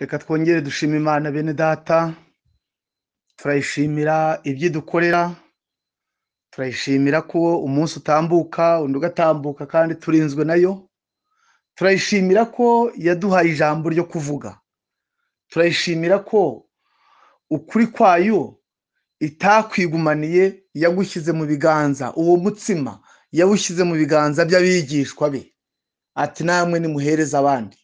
Reka twongere dushima Imana bene data, turayishimira ibyo idukorera, turayishimira ko umunsi utambuka undi ugatambuka kandi turinzwe nayo, turayishimira ko yaduhaye ijambo ryo kuvuga, turayishimira ko ukuri kwayo itakwigumaniye, yagushyize mu biganza, uwo mutsima yawushyize mu biganza by'abigishwa be, ati namwe nimuhereze abandi.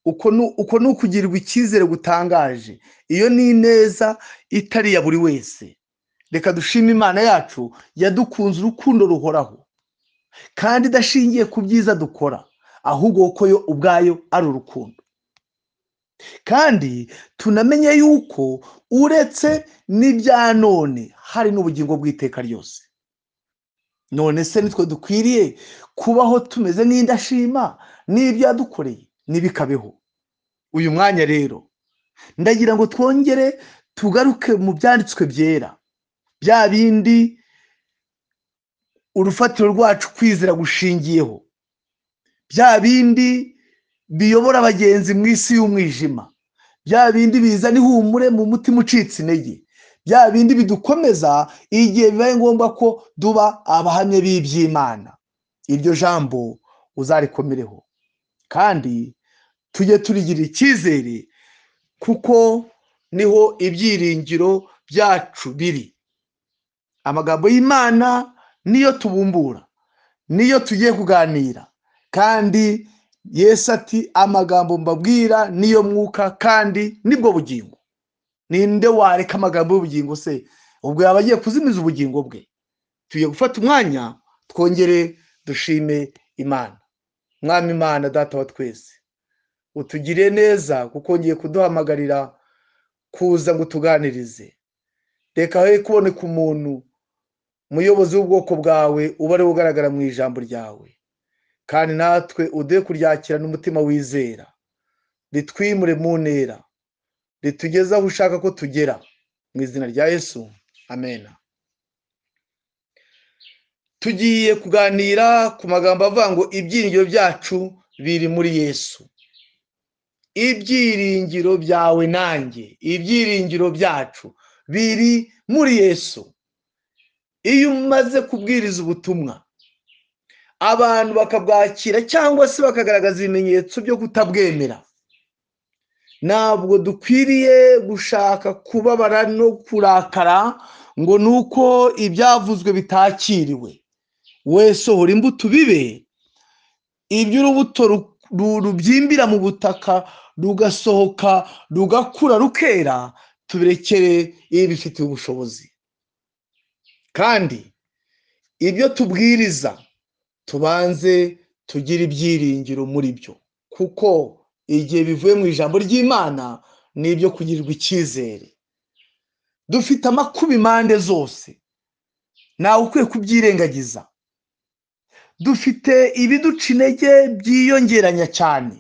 Uko ni ukugirirwa icyizere gutangaje, iyo ni ineza itari iya buri wese. Reka dushime Imana yacu yadukunze urukundo ruhoraho kandi idashingiye ku byiza dukora, ahubwo ko yo ubwayo ari urukundo. Kandi tunamenye yuko uretse n'ibya none hari n'ubugingo bw'iteka ryose. None se nitwe dukwiriye kubaho tumeze nk'indashima n'ibyo yadukoreye ntibikabeho. Uyu mwanya rero ndagira ngo twongere tugaruke mu byanditswe byera, bya bindi urufatiro rwacu kwizera gushingiyeho, bya bindi biyobora abagenzi mu isi y'umwijima, bya bindi bizana ihumure mu mutima ucitse intege, bya bindi bidukomeza igihe bibaye ngombwa ko duba abahamya b'iby'Imana. Iryo jambo uzarikomereho kandi tujye turigirira icyizere, kuko niho ibyiringiro byacu biri. Amagambo y'Imana niyo tubumbura, niyo tugiye kuganira, kandi Yesu ati amagambo mbabwira niyo mwuka kandi nibwo bugingo. Ninde wareka amagambo y'ubugingo se? Ubwo yaba agiye kuzimiza ubugingo bwe. Tugiye gufata umwanya twongere dushime Imana. Mwami Imana data wa twese, utugire neza kuko ngiye kuduhamagarira kuza ngo tuganirize. Reka he kuboneka umuntu muyobozi w'ubwoko bwawe uba ari ugaragara mu ijambo ryawe, kandi natwe uduhe kuryakira n'umutima wizera, ritwimure mu ntera, ritugeze aho ushaka ko tugera, mu izina rya Yesu, amen. Tugiye kuganira ku magambo avuga ngo ibyiringiro byacu biri muri Yesu. Ibyiringiro byawe nanjye, ibyiringiro byacu biri muri Yesu. Iyo umaze kubwiriza ubutumwa abantu bakabwakira cyangwa se bakagaragaza ibimenyetso byo kutabwemera, ntabwo dukwiriye gushaka kubabara no kurakara ngo nuko ibyavuzwe bitakiriwe. We sohora imbuto bibe, ibyo urubuto rubyimbira mu butaka rugasohoka rugakura rukera, tubirekere ibifitiye ubushobozi. Kandi ibyo tubwiriza tubanze tugire ibyiringiro muri byo, kuko igihe bivuye mu ijambo ry'Imana ni ibyo kugirirwa icyizere. Dufite amakuba impande zose, ntawe ukwiye kubyirengagiza. Dufite ibiduca intege byiyongeranya cyane,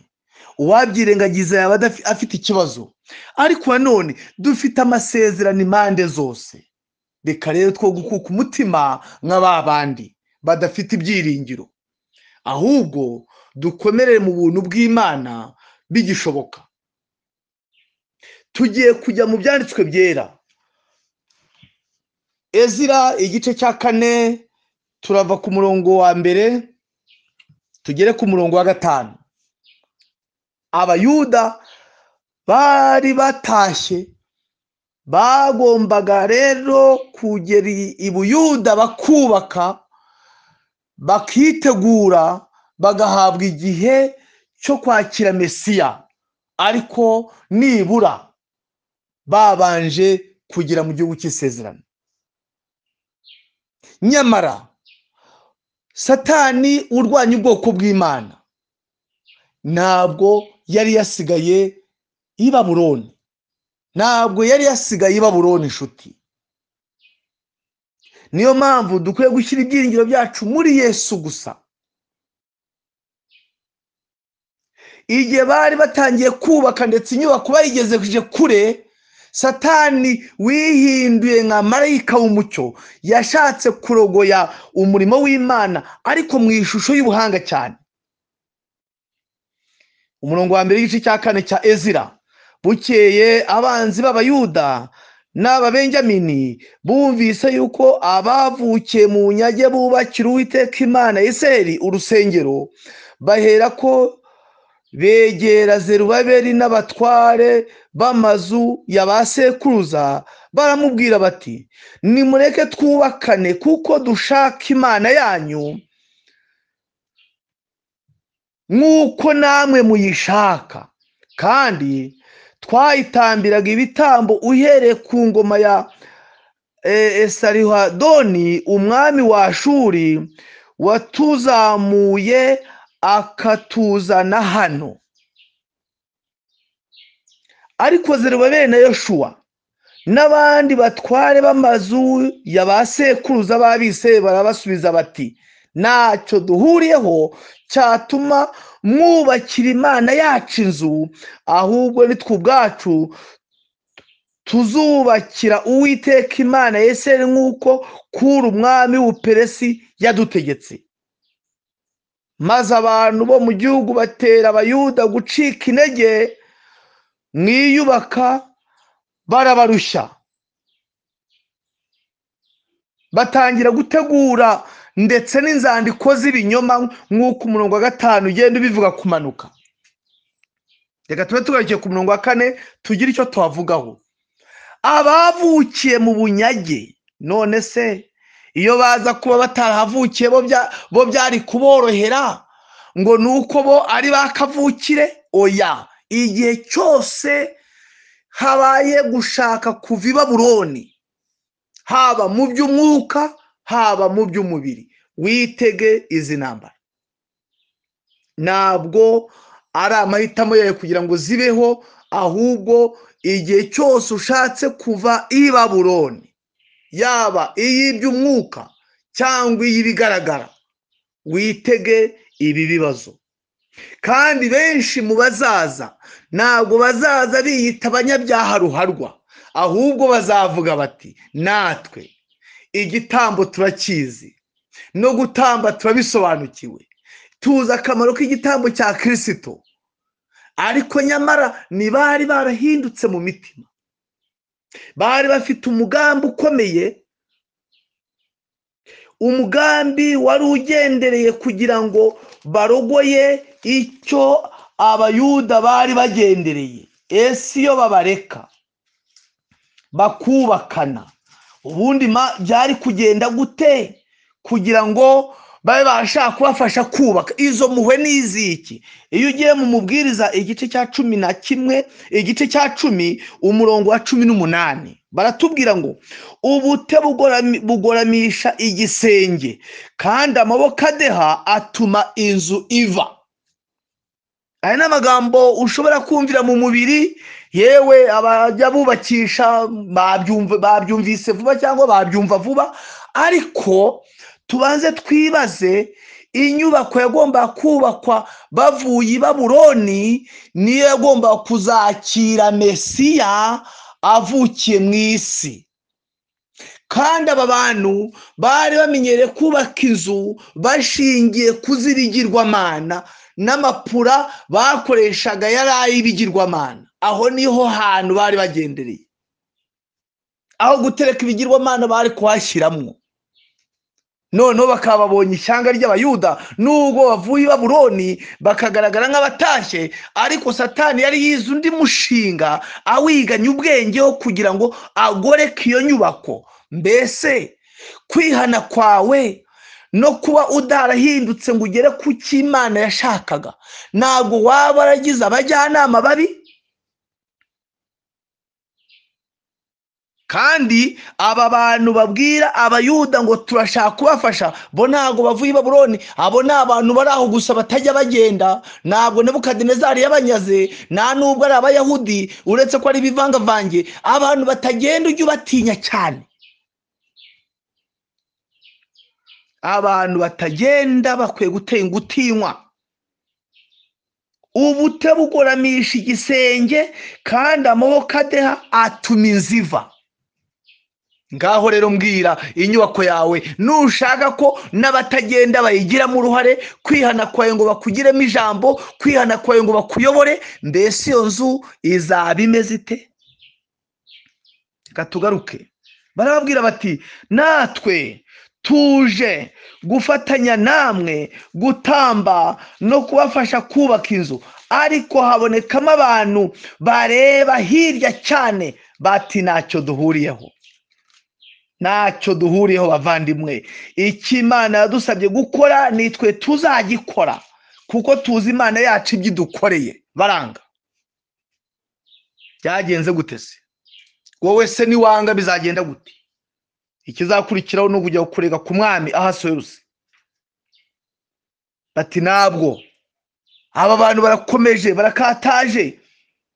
uwabyirengagiza yaba afite ikibazo. Ariko nanone dufite amasezerano impande zose. Reka rero two gukuka umutima nka ba bandi badafite ibyiringiro, ahubwo dukomerere mu buntu bw'Imana bigishoboka. Tugiye kujya mu byanditswe byera. Ezira igice cya 4, turava ku murongo wa 1 tugere ku murongo wa 5. Abayuda bari batashye, bagombaga rero kugera i Buyuda bakubaka, bakitegura, bagahabwa igihe cyo kwakira Mesiya, ariko nibura babanje kugera mu gihugu cy'isezerano. Nyamara Satani urwanya ubwoko bw'Imana ntabwo yari yasigaye i Babuloni, ntabwo yari yasigaye i Babuloni inshuti. Niyo mpamvu dukwiye gushyira ibyiringiro byacu muri Yesu gusa. Igihe bari batangiye kubaka ndetse inyubako bayigejeje kure, Satani wihinduye nka marayika w'umucyo yashatse kurogoya umurimo w'Imana, ariko mu ishusho y'ubuhanga cyane. Umurongo wa 1 igice cya 4 cya Ezira. Bukeye abanzi b'Abayuda n'Ababenjamini bumvise yuko abavukiye mu bunyage bubakira Uwiteka Imana ya Isirayeli urusengero, bahera ko begera Zerubabeli n'abatware b'amazu ya ba sekuruza, baramubwira bati: nimureke twubakane kuko dushaka Imana yanyu nk'uko namwe muyishaka, kandi twayitambiraga ibitambo uhereye ku ngoma ya Esarihadoni umwami wa Ashuri, watuzamuye akatuzana hano. Ariko Zerubabeli na Yoshuwa n'abandi batware b'amazu ya ba sekuruza b'Abisirayeli barabasubiza bati: ntacyo duhuriyeho cyatuma mwubakira Imana yacu inzu, ahubwo nitwe ubwacu tuzubakira Uwiteka Imana ya Isirayeli nk'uko Kuro umwami w'Ubuperesi yadutegetse. Maze abantu bo mu gihugu batera Abayuda gucika intege mu iyubaka, barabarushya, batangira gutegura ndetse n'inzandiko z'ibinyoma nk'uko umurongo wa 5 ugenda ubivuga kumanuka. Reka tube tugarukiye ku murongo wa 4 tugire icyo tuhavugaho. Abavukiye mu bunyage, none se iyo baza kuba batarahavukiye bo byari kuborohera ngo nuko bo ari bakavukire? Oya, igihe cyose habaye gushaka kuva i Babuloni, haba mu by'umwuka haba mu by'umubiri, witege izi ntambara. Ntabwo ari amahitamo yawe kugira ngo zibeho, ahubwo igihe cyose ushatse kuva i Babuloni, yaba iy'iby'umwuka cyangwa iy'ibigaragara, witege ibi bibazo. Kandi benshi mu bazaza ntabwo bazaza biyita abanyabyaha ruharwa, ahubwo bazavuga bati: natwe igitambo turakizi, no gutamba turabisobanukiwe, tuzi akamaro k'igitambo cya Kristo. Ariko nyamara ntibari barahindutse mu mitima, bari bafite umugambi ukomeye, umugambi wari ugendereye kugira ngo barogoye icyo Abayuda bari bagendereye. Ese iyo babareka bakubakana, ubundi byari kugenda gute kugira ngo babe bashaka kubafasha kubaka? Izo muhwe n'iziki? Iyo ugiye mu Mubwiriza igice cya 11, igice cya 10 umurongo wa 18, baratubwira ngo ubute bugoramisha igisenge, kandi amaboko adeha atuma inzu iva. Aya ni amagambo ushobora kumvira mu mubiri, yewe abajya bubakisha babyumvise vuba cyangwa babyumva vuba, ariko tubanze twibaze inyubako yagomba kubakwa bavuye i Babuloni niyo yagomba kuzakira Mesiya avukiye mu isi. Kandi aba bantu bari bamenyereye kubaka inzu bashingiye ku z'ibigirwamana, n'amapura bakoreshaga yari ay'ibigirwamana. Aho niho hantu bari bagendereye, aho gutereka ibigirwamana bari kuhashyiramo. Noneho bakaba babonye ishyanga ry'Abayuda nubwo bavuye i Babuloni bakagaragara nk'abatashye, ariko Satani yari yize undi mushinga awiganye ubwenge wo kugira ngo agoreke iyo nyubako. Mbese kwihana kwawe no kuba udarahindutse ngo ugere ku cyo Imana yashakaga, ntabwo waba waragize abajyanama babi? Kandi aba bantu babwira Abayuda ngo turashaka kubafasha, bo ntabwo bavuye i Babuloni, abo ni abantu bari aho gusa batajya bagenda. Ntabwo Nebukadinezari yabanyaze, nta nubwo ari Abayahudi, uretse ko ari ibivangavange. Abantu batagenda ujye ubatinya cyane. Abantu batagenda bakwiye gutinywa. Ubute bugoramisha igisenge, kandi amaboko adeha atuma inzu iva. Ngaho rero mbwira inyubako yawe, nushaka ko n'abatagenda bayigiramo uruhare, kwihana kwawe ngo bakugiremo ijambo, kwihana kwawe ngo bakuyobore, mbese iyo nzu izaba imeze ite? Reka tugaruke. Barababwira bati natwe tuje gufatanya namwe gutamba no kubafasha kubaka inzu. Ariko habonekamo abantu bareba hirya cyane bati ntacyo duhuriyeho, ntacyo duhuriyeho bavandimwe. Icyo Imana yadusabye gukora nitwe tuzagikora, kuko tuzi Imana yacu ibyo idukoreye. Baranga. Byagenze gute se? Wowe se niwanga bizagenda gute? Ikizakurikiraho ni ukujya kurega ku mwami Ahasuwerusi. Bati ntabwo aba bantu barakomeje, barakataje,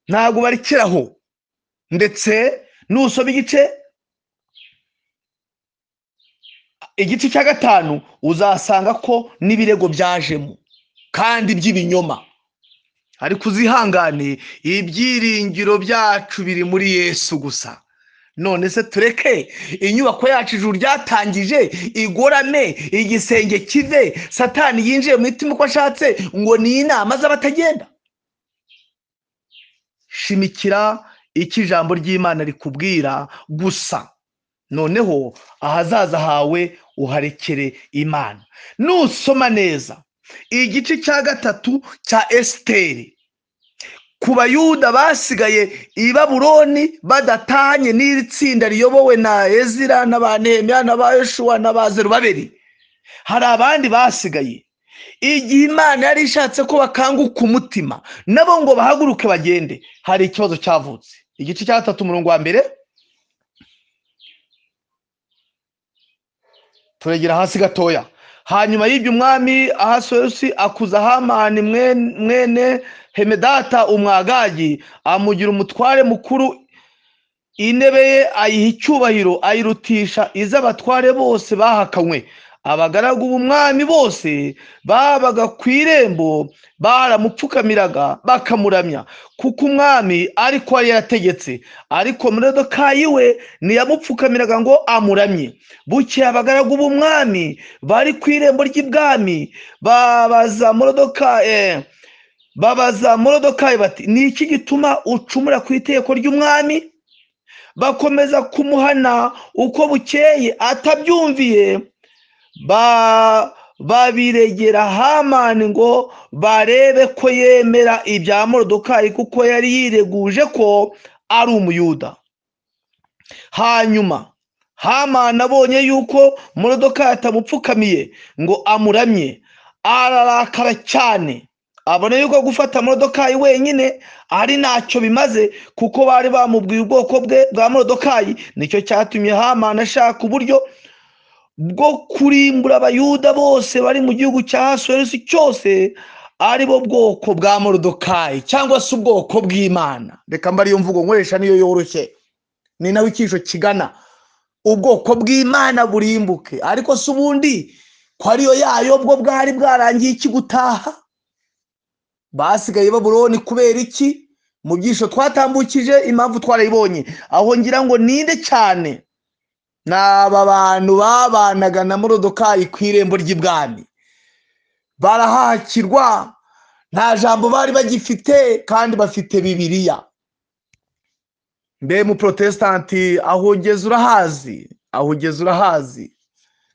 ntabwo barekeraho. Ndetse nusoma igice cya 5 uzasanga ko n'ibirego byajemo kandi by'ibinyoma. Ariko uzihangane, ibyiringiro byacu biri muri Yesu gusa. None se tureke inyubako yacu ijuru ryatangije igorame, igisenge kive, Satani yinjiye mu mitima uko ashatse, ngo ni inama z'abatagenda? Shimikira icyo ijambo ry'Imana rikubwira gusa, noneho ahazaza hawe uharekere Imana. Nusoma neza igice cya 3 cya Esiteri, ku Bayuda basigaye i Babuloni badatanye n'iri tsinda riyobowe na Ezira n'aba Nehemiya n'aba Yoshuwa n'aba Zerubabeli, hari abandi basigaye. Igihe Imana yari ishatse ko bakanguka umutima nabo ngo bahaguruke bagende, hari ikibazo cyavutse. Igice cya 3 umurongo wa 1, turegera hasi gatoya. Hanyuma y'ibyo umwami Ahasuwerusi akuza Hamani mwene Hemedata umwagagi, amugira umutware mukuru, intebe ye ayiha icyubahiro, ayirutisha iz'abatware bose bahakanywe. Abagaragu b'umwami bose babaga ku irembo baramupfukamiraga bakamuramya, kuko umwami ariko yari yarategetse. Ariko Moridekayi we ntiyamupfukamiraga ngo amuramye. Bukeye abagaragu b'umwami bari ku irembo ry'ibwami babaza Moridekayi bati ni iki gituma ucumura ku itegeko ry'umwami? Bakomeza kumuhana uko bukeye, atabyumviye babiregera Hamani ngo barebe ko yemera ibya Moridekayi, kuko yari yireguje ko ari umuyuda. Hanyuma Hamani abonye yuko Moridekayi atamupfukamiye ngo amuramye, ararakara cyane. Abona yuko gufata Moridekayi wenyine ari ntacyo bimaze, kuko bari bamubwiye ubwoko bwe bwa Moridekayi. Nicyo cyatumye Hamani ashaka uburyo bwo kurimbura Abayuda bose bari mu gihugu cya Ahasuwerusi cyose, ari bo bwoko bwa Moridekayi cyangwa se ubwoko bw'Imana. Reka mba ariyo mvugo nkoresha, niyo yoroshye, ni nawe icyisho kigana. Ubwoko bw'Imana burimbuke. Ariko se ubundi ko ariyo yayo bwo bwari bwarangiye iki gutaha? Basigaye Babuloni kubera iki? Mu byisho twatambukije impamvu twarayibonye. Aho ngira ngo ninde cyane n'aba bantu babanaga na Moridekayi ku irembo ry'ibwami, barahakirwa, nta jambo bari bagifite kandi bafite Bibiliya. Mbe mu Protestanti aho ugeze urahazi, aho ugeze urahazi,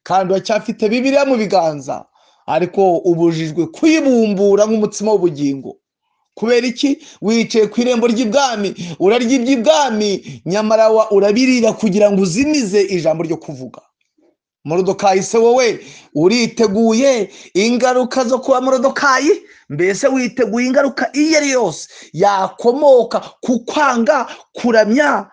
kandi uracyafite Bibiliya mu biganza, ariko ubujijwe kuyibumbura nk'umutsima w'ubugingo. Kubera iki? Wicaye ku irembo ry'ibwami, urarya iby'ibwami, nyamara urabirira kugira ngo uzimize ijambo ryo kuvuga. Moridekayi se wowe uriteguye ingaruka zo kuba Moridekayi? Mbese witeguye ingaruka iyo ari yose yakomoka ku kwanga kuramya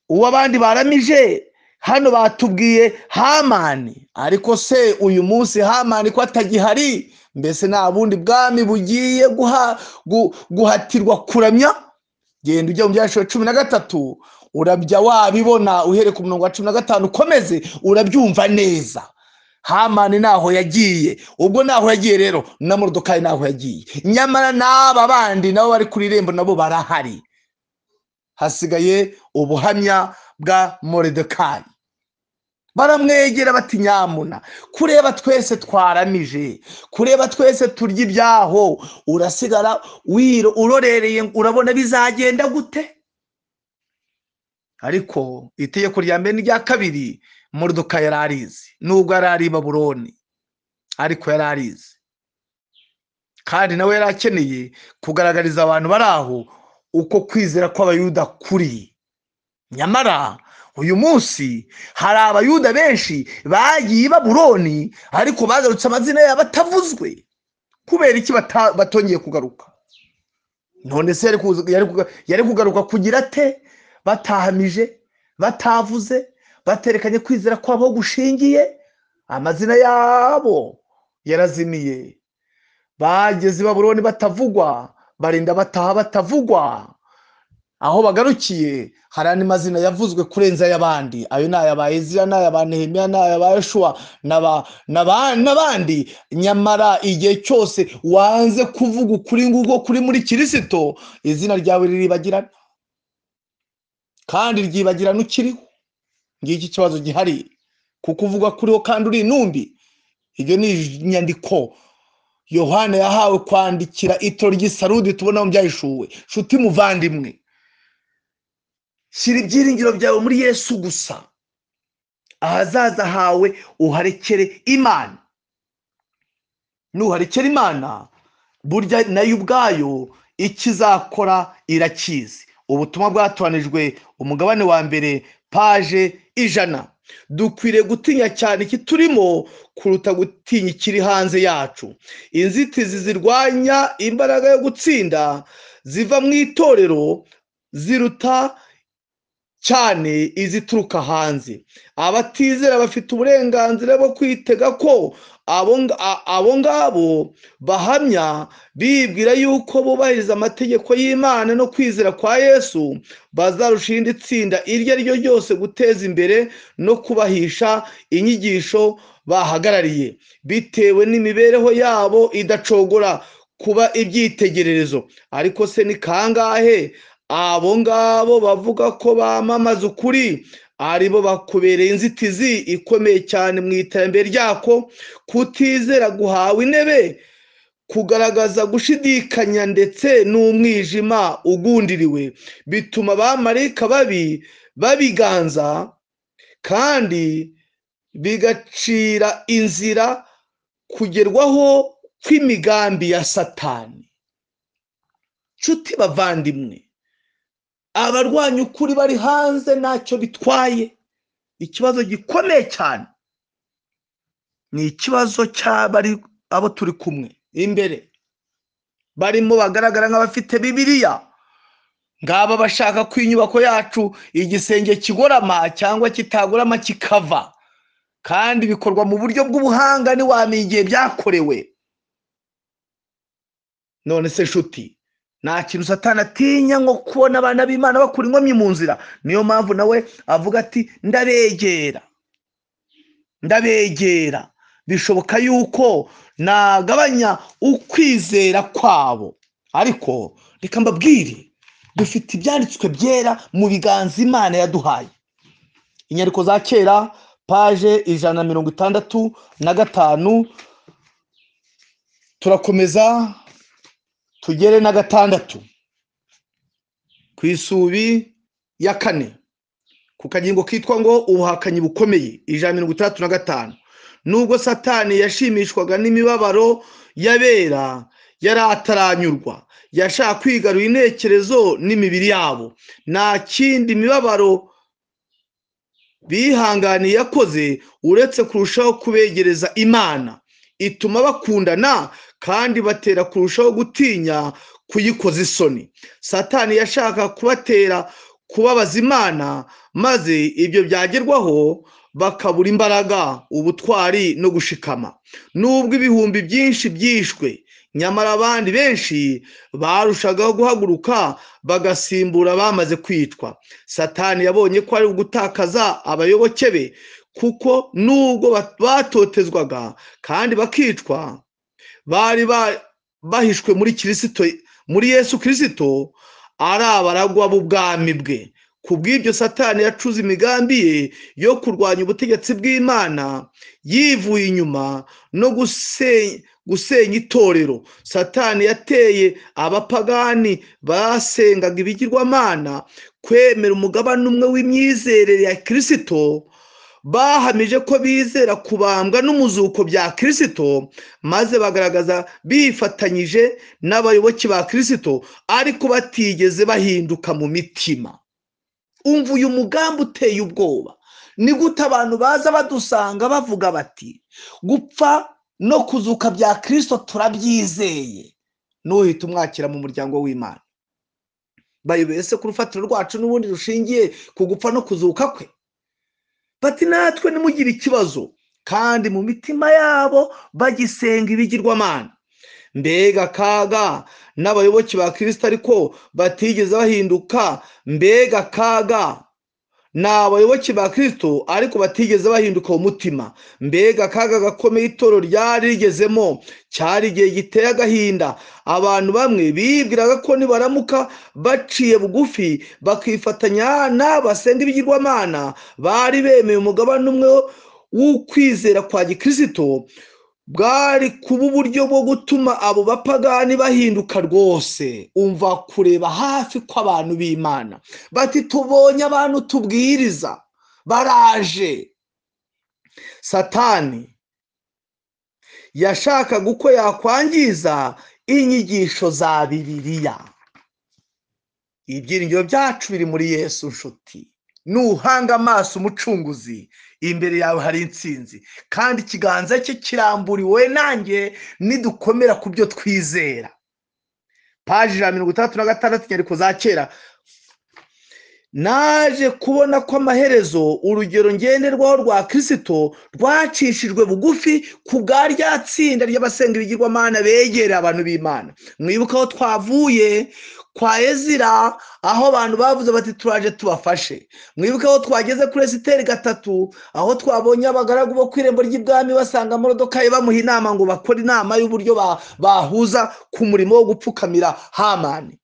uwo abandi baramije? Hano batubwiye Hamani, ariko se uyu munsi Hamani ko atagihari, mbese nta bundi bwami bugiye guhatirwa kuramya? Genda ujya mu Byahishuriwe 13 urabya wabibona, uhere ku murongo wa 15 ukomeze, urabyumva neza. Hamani naho yagiye, ubwo naho yagiye rero na Moridekayi naho yagiye, nyamara n'aba bandi nabo bari kuri irembo nabo barahari. Hasigaye ubuhamya bwa Moridekayi. Baramwegera bati nyamuna, kureba twese twaramije, kureba twese turya ibyaho, urasigara urorereye, urabona bizagenda gute? Ariko itegeko rya mbere n'irya kabiri Moridekayi yari arizi, nubwo yari ari i Babuloni, ariko yari arizi, kandi nawe yari akeneye kugaragariza abantu bari aho uko kwizera kw'Abayuda kuri. Nyamara uyu munsi hari Abayuda benshi bagiye i Babuloni, ariko bagarutse amazina yabo atavuzwe. Kubera iki batongeye kugaruka? None se yari kugaruka kugira ate batahamije, batavuze, baterekanye kwizera kwabo gushingiye? Amazina yabo yarazimiye. Bageze i Babuloni batavugwa, barinda bataha batavugwa. Aho bagarukiye hari andi mazina yavuzwe kurenza ay'abandi. Ayo ni aya ba Ezira, ni aya ba Nehemiya, ni aya ba Yoshuwa n'abandi. Nyamara igihe cyose wanze kuvuga ukuri nguko kuri muri Kirisito, izina ryawe riribagirana, kandi ryibagirana ukiriho. Ngiki ikibazo gihari, kuko uvuga kuriho kandi uri intumbi. Ibyo ni inyandiko Yohana yahawe kwandikira itorero ry'i Sarudi, tubona mu byahishuwe. Nshuti muvandimwe, shyira ibyiringiro byawe muri Yesu gusa, ahazaza hawe uharekere Imana. Nuharekera Imana, burya nayo ubwayo ikizakora irakizi. Ubutumwa bwatoranijwe, umugabane wa mbere, paje 100. Dukwiriye gutinya cyane iki turimo kuruta gutinya ikiri hanze yacu. Inzitizi zirwanya imbaraga yo gutsinda ziva mu itorero ziruta cyane izituruka hanze. Abatizera bafite uburenganzira bwo kwitega ko abo ngabo bahamya bibwira yuko bubahiriza amategeko y'Imana no kwizera kwa Yesu bazarusha irindi tsinda iryo ari ryo ryose guteza imbere no kubahisha inyigisho bahagarariye, bitewe n'imibereho yabo idacogora kuba ibyitegererezo. Ariko se ni kangahe abo ngabo bavuga ko bamamaza ukuri aribo bakubereye inzitizi ikomeye cyane mu iterambere ryako? Kutizera guhawe intebe, kugaragaza gushidikanya ndetse n'umwijima ugundiriwe, bituma abamarayika babi babiganza kandi bigacira inzira kugerwaho kw'imigambi ya Satani. Nshuti bavandimwe, abarwanya ukuri bari hanze ntacyo bitwaye. Ikibazo gikomeye cyane ni ikibazo cy'abari abo turi kumwe imbere, barimo bagaragara nk'abafite Bibiliya, ngaba bashaka ko inyubako yacu igisenge kigorama cyangwa kitagorama kikava, kandi bikorwa mu buryo bw'ubuhanga ntiwamenya igihe byakorewe. None se nshuti, nta kintu Satani atinya nko kubona abana b'Imana bakura inkomyi mu nzira. Niyo mpamvu nawe avuga ati ndabegera, ndabegera, bishoboka yuko nagabanya ukwizera kwabo. Ariko reka mbabwire, dufite ibyanditswe byera mu biganza Imana yaduhaye. Inyandiko za kera, paje 165, turakomeza tugere na 6 ku isubi ya 4 ku kagingo kitwa ngo ubuhakanyi bukomeye, 165. Nubwo Satani yashimishwaga n'imibabaro y'abera, yari ataranyurwa, yashaka kwigarura intekerezo n'imibiri yabo. Nta kindi imibabaro bihanganiye yakoze uretse kurushaho kubegereza Imana, ituma bakundana kandi batera kurushaho gutinya kuyikoza isoni. Satani yashaka kubatera kubabaza Imana, maze ibyo byagerwaho bakabura imbaraga, ubutwari no gushikama. Nubwo ibihumbi byinshi byishwe, nyamara abandi benshi barushagaho guhaguruka bagasimbura bamaze kwicwa. Satani yabonye ko ari ugutakaza abayoboke be, kuko nubwo batotezwaga kandi bakicwa, bari bahishwe muri Kirisito, muri Yesu Kirisito. ari abaragwa b'ubwami bwe. Ku bw'ibyo Satani yacuze imigambi ye yo kurwanya ubutegetsi bw'Imana yivuye inyuma no gusenya itorero. Satani yateye abapagani basengaga ibigirwamana kwemera umugabane umwe w'imyizerere ya Kristo. Bahamije ko bizera kubambwa n'umuzuko bya Kristo, maze bagaragaza bifatanyije n'abayoboke ba Kristo, ariko batigeze bahinduka mu mitima. Umva uyu mugambi uteye ubwoba. Ni gute abantu baza badusanga bavuga bati gupfa no kuzuka bya Kristo turabyizeye, nuhita umwakira mu muryango w'Imana? Bayobeye se ku rufatiro rwacu n'ubundi rushingiye ku gupfa no kuzuka kwe? Bati natwe nimugire ikibazo, kandi mu mitima yabo bagisenga ibigirwamana. Mbega kaga n'abayoboke ba Kristo ariko batigeze bahinduka. Mbega kaga n'abayoboke ba Kristo ariko batigeze bahinduka mu mutima. Mbega kaga gakomeye itorero ryari rigezemo. Cyari igihe giteye agahinda. Abantu bamwe bibwiraga ko nibaramuka baciye bugufi bakifatanya n'abasenga ibigirwamana bari bemeye umugabane umwe w'ukwizera kwa Gikristo, bwari kuba uburyo bwo gutuma abo bapagani bahinduka rwose. Umva kureba hafi kw'abantu b'Imana, bati tubonye abantu tubwiriza baraje. Satani yashakaga uko yakwangiza inyigisho za Bibiliya. Ibyiringiro byacu biri muri Yesu nshuti. Nuhanga amaso umucunguzi, imbere yawe hari intsinzi, kandi ikiganza cye kiramburiwe nanjye nidukomera ku byo twizera. Paji ya 66 inyandiko za kera. Naje kubona ko amaherezo urugero ngenderwaho rwa Kristo rwacishijwe bugufi ku bwa rya tsinda ry'abasenga ibigirwamana begera abantu b'Imana. Mwibuka aho twavuye kwa Ezira, aho abantu bavuze bati turaje tubafashe. Mwibuka aho twageze kuri Esiteri 3, aho twabonye abagaragu bo ku irembo ry'ibwami basanga Moridekayi bamuha inama ngo bakore inama y'uburyo bahuza ku murimo wo gupfukamira Hamani.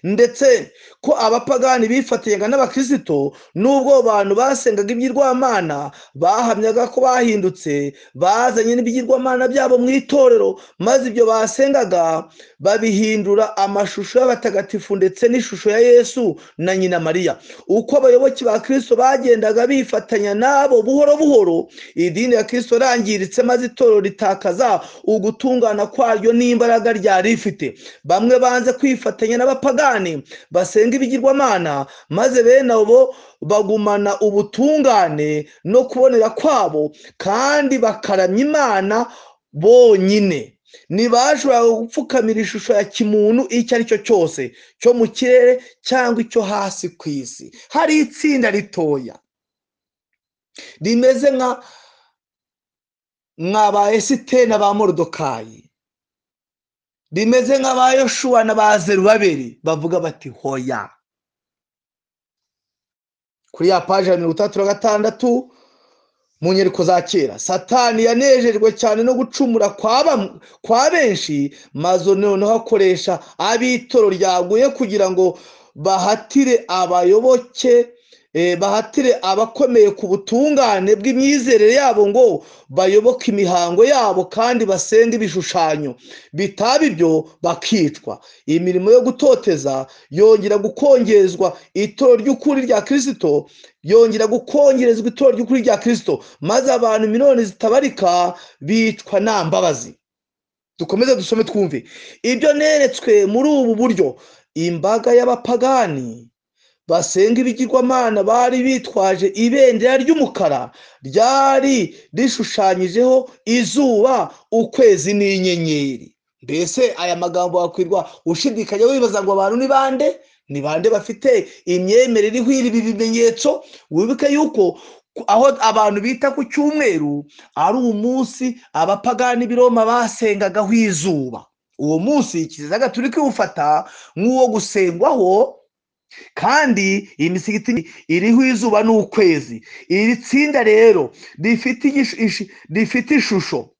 Ndetse ko abapagani bifatanyaga n'abakristo, nubwo abantu basengaga ibigirwamana bahamyaga ko bahindutse, bazanye n'ibigirwamana byabo mu itorero, maze ibyo basengaga babihindura amashusho y'abatagatifu ndetse n'ishusho ya Yesu na nyina Mariya. Uko abayoboke ba Kristo bagendaga bifatanya nabo buhoro buhoro, idini ya Kristo yarangiritse, maze itorero ritakaza ugutungana kwaryo n'imbaraga ryari rifite. Bamwe banze kwifatanya n'abapagani basenga ibigirwamana, maze bene abo bagumana ubutungane no kubonera kwabo, kandi bakaramya Imana bonyine. Ntibashoboraga gupfukamira ishusho ya kimuntu icyo ari cyo cyose cyo mu kirere cyangwa icyo hasi ku isi. Hari itsinda ritoya rimeze nka ba Esiteri na ba Moridekayi, rimeze nka ba Yoshuwa na ba Zerubabeli, bavuga bati hoya. Kuri ya paji ya 36 mu nyandiko za kera, Satani yanejejwe cyane no gucumura kwa benshi, maze noneho akoresha ab'itoro ryaguye kugira ngo bahatire abayoboke, bahatire abakomeye ku butungane bw'imyizerere yabo ngo bayoboke imihango yabo kandi basenge ibishushanyo, bitaba ibyo bakicwa. Imirimo yo gutoteza yongera gukongezwa itorero ry'ukuri rya Kristo, yongera gukongerezwa itorero ry'ukuri rya Kristo, maze abantu miliyoni zitabarika bicwa nta mbabazi. Dukomeze dusome twumve ibyo neretswe muri ubu buryo. Imbaga y'abapagani basenga ibigirwamana bari bitwaje ibendera ry'umukara ryari rishushanyijeho izuba, ukwezi n'inyenyeri. Mbese aya magambo wakwirwa ushidikanya wibaza ngo abantu ni bande? Ni bande bafite imyemerere ihwira ibi bimenyetso? Wibuke yuko aho abantu bita ku cyumweru ari umunsi abapagani b'i Roma basengagaho izuba. Uwo munsi Kiliziya Gatolika iwufata nk'uwo gusengwaho, kandi iyi misigiti iriho izuba n'ukwezi. Iri tsinda rero rifite ishusho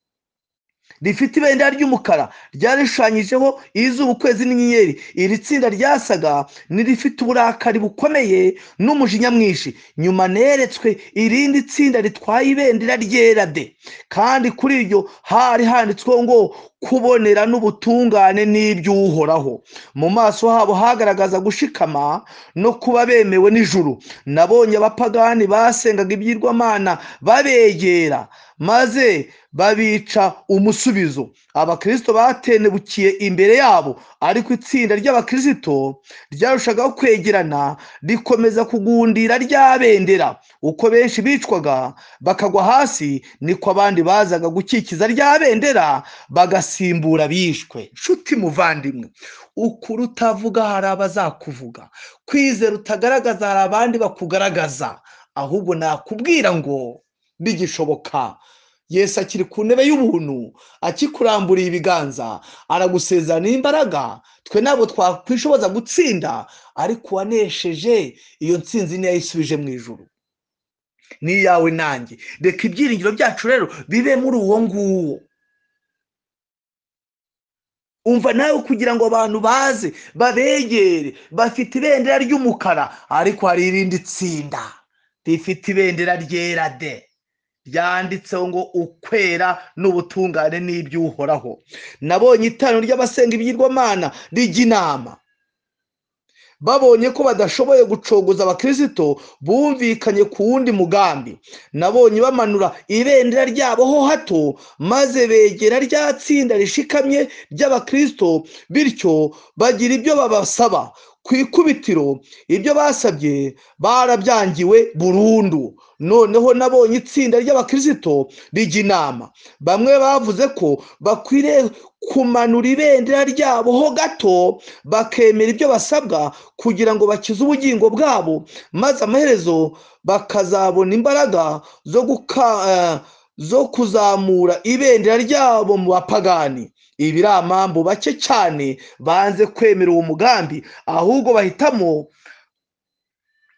Rifite ibendera ry'umukara ryarishushanyijeho izuba, ukwezi n'inyenyeri. Iri tsinda ryasaga n'irifite uburakari bukomeye n'umujinya mwinshi. Nyuma neretswe irindi tsinda ritwaye ibendera ryera de, kandi kuri iryo hari handitsweho ngo kubonera n'ubutungane n'iby'Uhoraho. Mu maso habo hagaragaza gushikama no kuba bemewe n'ijuru. Nabonye abapagani basengaga ibyirwamana babegera, maze babica umusubizo. Abakristo batenebukiye imbere yabo, ariko itsinda ry'abakristo ryarushagaho kwegerana, rikomeza kugundira rya bendera. Uko benshi bicwaga bakagwa hasi, niko abandi bazaga gukikiza rya bendera bagasimbura bishwe. Nshuti muvandimwe, ukuri utavuga hari abazakuvuga, kwizera utagaragaza hari abandi bakugaragaza. Ahubwo nakubwira ngo bigishoboka, Yesu akiri ku ntebe y'ubuntu, akikuramburiye ibiganza, aragusezerana imbaraga. Twe ntabwo twakwishoboza gutsinda, ariko uwanesheje iyo ntsinzi niyo yayisubije mu ijuru, ni iyawe nanjye. Reka ibyiringiro byacu rero bibe muri uwo nguwo. Umva nawe, kugira ngo abantu baze babegere, bafite ibendera ry'umukara, ariko hari irindi tsinda rifite ibendera ryera de, ryanditseho ngo ukwera n'ubutungane n'iby'Uhoraho. Nabonye iteraniro ry'abasenga ibigirwamana rijya inama. Babonye ko badashoboye gucogoza abakristo, bumvikanye ku wundi mugambi. Nabonye bamanura ibendera ryabo ho hato, maze begera rya tsinda rishikamye ry'abakristo, bityo bagira ibyo babasaba. Ku ikubitiro ibyo basabye barabyangiwe burundu. Noneho nabonye itsinda ry'abakristo rijya inama. Bamwe bavuze ko bakwiriye kumanura ibendera ryabo ho gato, bakemera ibyo basabwa kugira ngo bakize ubugingo bwabo, maze amaherezo bakazabona imbaraga zo kuzamura ibendera ryabo mu bapagani. Ibiramambu bake cyane banze kwemera uwo mugambi, ahubwo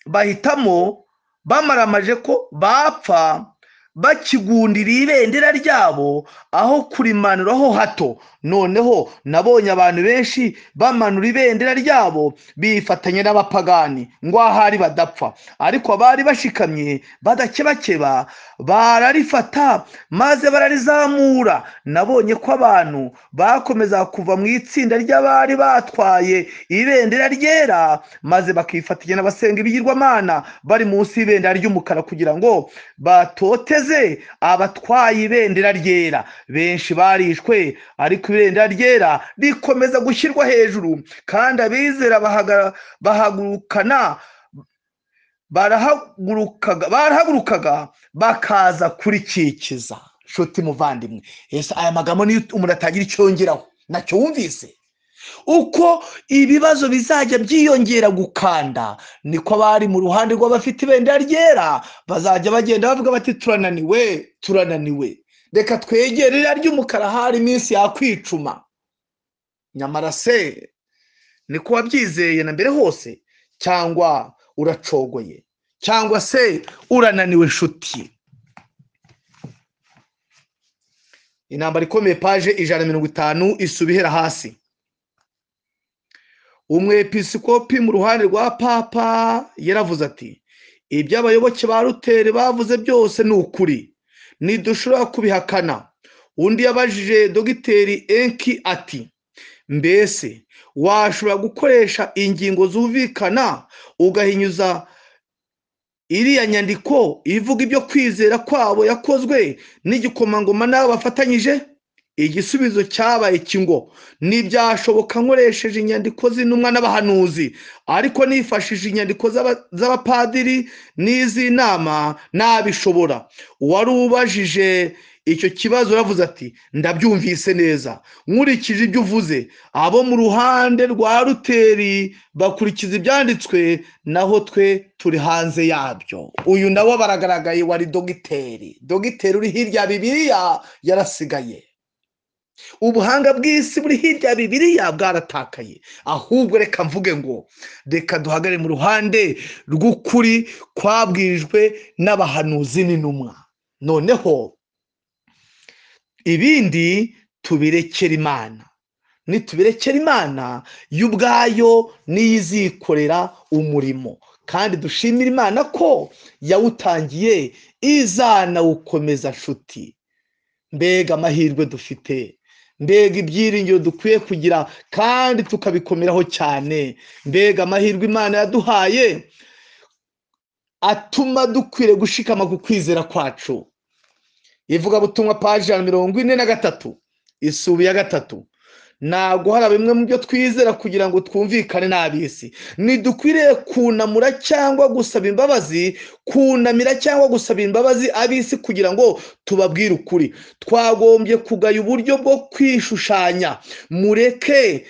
bahitamo bamaramaje ko bapfa bakigundira ibendera ryabo aho kurimanuraho hato. Noneho nabonye abantu benshi bamanura ibendera ryabo bifatanya n'abapagani ngo ahari badapfa, ariko abari bashikamye badakebakeba bararifata maze bararizamura. Nabonye ko abantu bakomeza kuva mu itsinda ry'abari batwaye ibendera ryera, maze bakifatanya n'abasenga ibigirwamana bari munsi y'ibendera ry'umukara kugira ngo batoteze abatwaye ibendera ryera. Benshi barishwe, ariko ibendera ryera rikomeza gushyirwa hejuru, kandi abizera barahagurukaga bakaza kurikikiza. Nshuti muvandimwe, ese aya magambo niyo umuntu atagira icyo yongeraho nacyo wumvise? Uko ibibazo bizajya byiyongera gukanda, niko abari mu ruhande rw'abafite ibendera ryera bazajya bagenda bavuga bati turananiwe, turananiwe, reka twegere ririya ry'umukara, hari iminsi yakwicuma. Nyamara se niko wabyizeye na mbere hose, cyangwa uracogoye, cyangwa se urananiwe? Nshuti, intambara ikomeye, paje 150 isuba ihera hasi. Umwepiskopi mu ruhande rwa papa yaravuze ati ibyo abayoboke ba Luteri bavuze byose ni ukuri, ntidushobora kubihakana. Undi yabajije Dogiteri Enki ati mbese washobora gukoresha ingingo zumvikana ugahinyuza iriya nyandiko ivuga ibyo kwizera kwabo yakozwe n'igikomangoma n'abo bafatanyije? Igisubizo cyabaye kingo ntibyashoboka nkoresheje inyandiko z'intumwa n'abahanuzi, ariko nifashishije inyandiko z'abapadiri n'iz'inama nabishobora. Uwari ubajije icyo kibazo aravuze ati ndabyumvise neza, nkurikije ibyo uvuze, abo mu ruhande rwa Luteri bakurikiza ibyanditswe, naho twe turi hanze yabyo. Uyu nawe baragaragaye, wari dogiteri, dogiteri uri hirya ya Bibiliya yarasigaye. Ubuhanga bw'isi buri hirya ya Bibiliya bwaratakaye. Ahubwo reka mvuge ngo reka duhagarare mu ruhande rw'ukuri kwabwirijwe n'abahanuzi n'intumwa. Noneho ibindi Tubirekere Imana. Nitubirekera Imana y'ubwayo niyo izikorera umurimo, kandi dushimire Imana ko yawutangiye izanawukomeza. Nshuti, mbega amahirwe dufite, mbega ibyiringiro dukwiye kugira kandi tukabikomeraho cyane, mbega amahirwe Imana yaduhaye atuma dukwiriye gushikama ku kwizera kwacu. Ivugabutumwa paji ya 43 isubi ya 3. Ntabwo hari bimwe mu byo twizera kugira ngo twumvikane n'ab'isi. Ntidukwiriye kunamura cyangwa gusaba imbabazi, kunamira cyangwa gusaba imbabazi ab'isi kugira ngo tubabwire ukuri. Twagombye kugaya uburyo bwo kwishushanya. Mureke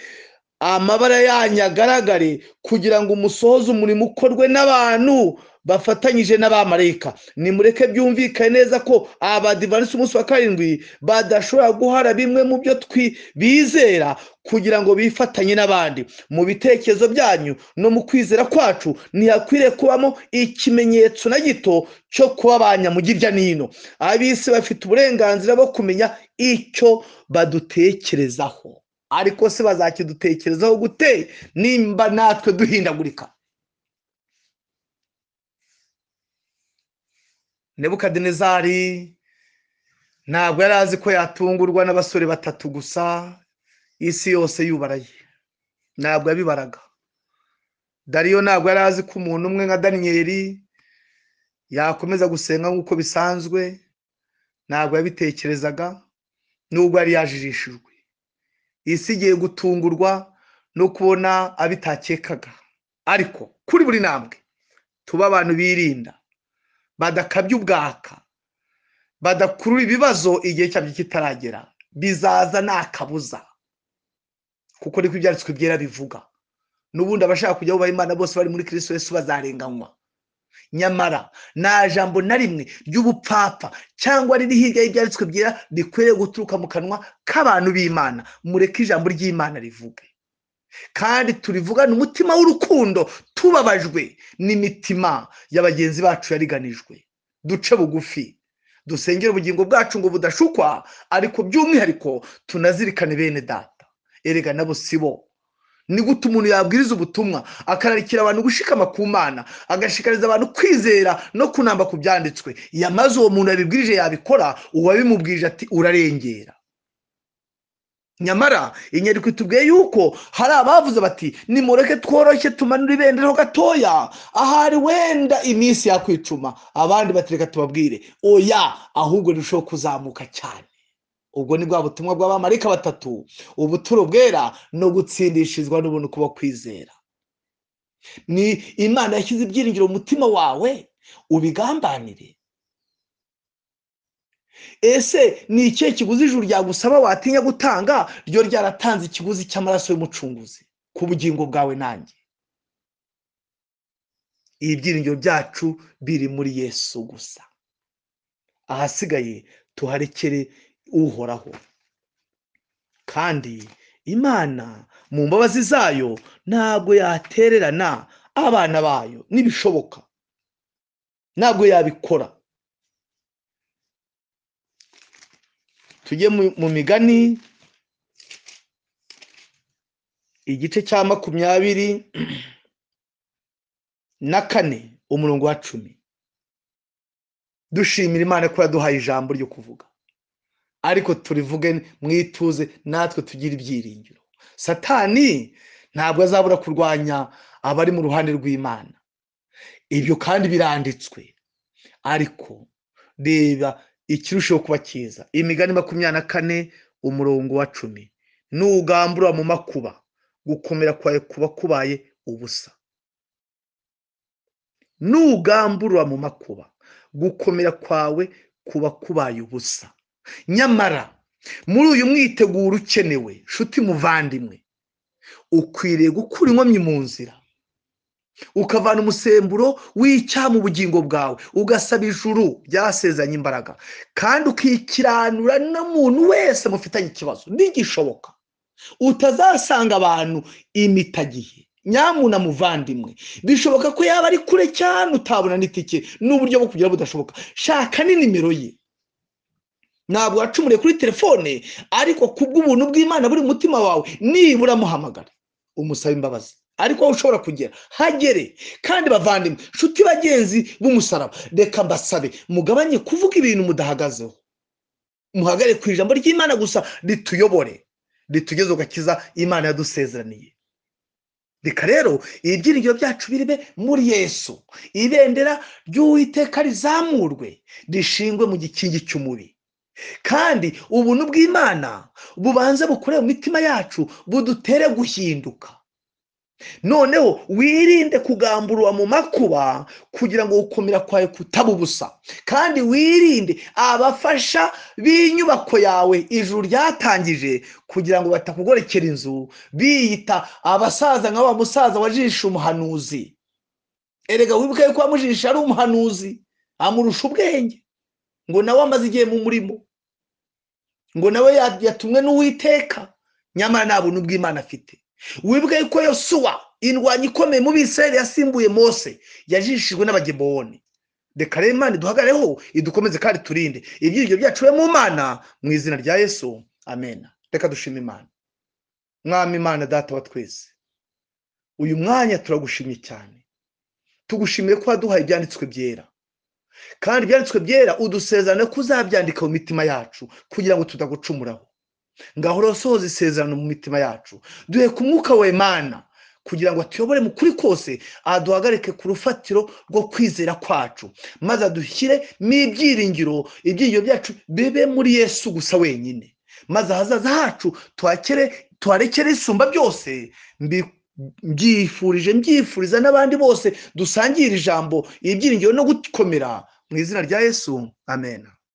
amabara yanyu agaragare kugira ngo umusohoze umurimo ukorwe n'abantu bafatanyije n'abamarayika. Nimureke byumvikane neza ko Abadivantisiti umunsi wa 7 badashobora guhara bimwe mu byo bizera kugira ngo bifatanye n'abandi. Mu bitekerezo byanyu no mu kwizera kwacu ntihakwiriye kubamo ikimenyetso na gito cyo kuba abanyamugirya n'ino. Ab'isi bafite uburenganzira bwo kumenya icyo badutekerezaho, ariko se bazakidutekerezaho gute nimba natwe duhindagurika? Nebukadinezari ntabwo yari azi ko yatungurwa n'abasore 3 gusa, isi yose yubaraye. Ntabwo yabibaraga. Dariyo ntabwo yari azi ko umuntu umwe nka Daniyeli yakomeza gusenga nk'uko bisanzwe, ntabwo yabitekerezaga nubwo yari yajijishijwe. Isi igiye gutungurwa no kubona abitakekaga. Ariko kuri buri ntambwe tuba abantu birinda, badakabya ubwaka, badakurura ibibazo igihe cyabyo kitaragera. Bizaza nta kabuza, kuko niko ibyanditswe byera bivuga. N'ubundi abashaka kujya bubaha Imana bose bari muri Kristo Yesu bazarenganywa. Nyamara nta jambo na rimwe ry'ubupfapfa cyangwa riri hirya y'ibyanditswe byera rikwiriye guturuka mu kanwa k'abantu b'Imana. Mureke ijambo ry'Imana rivuge, kandi turivugane umutima w'urukundo, tubabajwe n'imitima ya bagenzi bacu yariganijwe. Duce bugufi, dusengere ubugingo bwacu ngo budashukwa, ariko by'umwihariko tunazirikane bene data. Erega nabo sibo. Ni gute umuntu yabwiriza ubutumwa akararikira abantu gushikama ku Mana, agashikariza abantu kwizera no kunamba ku byanditswe, yamaze uwo muntu yabibwirije yabikora, uwabimubwirije ati urarengera. Nyamara inyandiko itubwiye yuko hari abavuze bati nimureke tworoshye tumanure ibendera gatoya, ahari wenda iminsi yakwicuma. Abandi batereka tubabwire oya, ahubwo rirushaho kuzamuka cyane. Ubwo ni bwa butumwa bw'abamarayika 3, ubuturo bwera no gutsindishirizwa n'ubuntu kuba kwizera. Ni Imana yashyize ibyiringiro mu mutima wawe, ubigambanire. Ese ni ikihe kiguzi ijuru ryagusaba watinya gutanga, ryo ryaratanze ikiguzi cy'amaraso y'umucunguzi ku bugingo bwawe nanjye? Ibyiringiro byacu biri muri Yesu gusa, ahasigaye tuharekere Uhoraho. Kandi Imana mu mbabazi zayo ntabwo yatererana abana bayo, nibishoboka ntabwo yabikora. Tujye mu migani igice cya 24 umurongo wa 10. Dushimira Imana ko yaduhaye ijambo ryo kuvuga, ariko turivuge mwituze, natwe tugira ibyiringiro. Satani ntabwo azabura kurwanya abari mu ruhande rw'Imana, ibyo kandi biranditswe. Ariko reba ikirushaho kuba cyiza, imigani 24 umurongo wa 10: nugambura mu makuba, gukomera kwawe kuba kubaye ubusa. Nugambura mu makuba, gukomera kwawe kuba kubaye ubusa. Nyamara muri uyu mwiteguro ukenewe, nshuti muvandimwe, ukwiriye gukura inkomyi mu nzira, ukavana umusemburo w'icyaha mu bugingo bwawe, ugasaba ijuru ryasezeranye imbaraga, kandi ukikiranura n'umuntu wese mufitanye ikibazo n'igishoboka. Utazasanga abantu imitagihe. Nyamuna muvandimwe, bishoboka ko yaba ari kure cyane utabona n'itike n'uburyo bwo kugira budashoboka. Shaka ni nimero ye, Ntabwo wacumuriye kuri telefone, ariko kubw'ubuntu bw'Imana buri mu mutima wawe, nibura muhamagare umusabe imbabazi. Ariko aho ushobora kugera hagere. Kandi bavandimwe, nshuti bagenzi b'umusaraba, reka mbasabe mugabanye kuvuga ibintu mudahagazeho, muhagare ku ijambo ry'Imana gusa rituyobore, ritugeze ku gakiza Imana yadusezeraniye. Reka rero ibyiringiro byacu biribe muri Yesu, ibendera ry'Uwiteka rizamurwe rishingwe mu gikingi cy'umubi, kandi ubuntu bw'Imana bubanze bukore mu mitima yacu, budutere guhinduka. Noneho wirinde kugamburura mu makuba kugira ngo gukomera kwawe kutaba ubusa, kandi wirinde abafasha b'inyubako yawe ijuru ryatangije kugira ngo batakugorekera inzu biyita abasaza nka wa musaza wajishe umuhanuzi. Erega wibuke yuko wamujishe ari umuhanuzi, amurusha ubwenge, ngo nawe amaze igihe mu murimo, ngo nawe yatumwe n'Uwiteka, nyamara nta buntu bw'Imana afite. Wibuke yuko Yosuwa, indwanyi ikomeye mu Bisirayeli yasimbuye Mose, yajishijwe n'Abageboni. Reka rero Imana iduhagareho, idukomeze kandi turinde ibyiringiro byacu bibe mu Mana, mu izina rya Yesu, amen. Reka dushime Imana. Mwami Imana Data wa twese, uyu mwanya turagushimye cyane, tugushimiye ko waduhaye ibyanditswe byera, kandi ibyanditswe byera udusezerane ko uzabyandika mu mitima yacu kugira ngo tutagucumuraho. Ngaho rero sohoza isezerano mu mitima yacu, duhe ku mwuka we Mana kugira ngo atuyobore mu kuri kose, aduhagarike ku rufatiro rwo kwizera kwacu, maze adushyire mu ibyiringiro, ibyiringiro byacu bibe muri Yesu gusa wenyine, maze ahazaza hacu tuharekere isumba byose. Mbyifurije, mbyifuriza n'abandi bose dusangira ijambo, ibyiringiro no gukomera, mu izina rya Yesu, amen.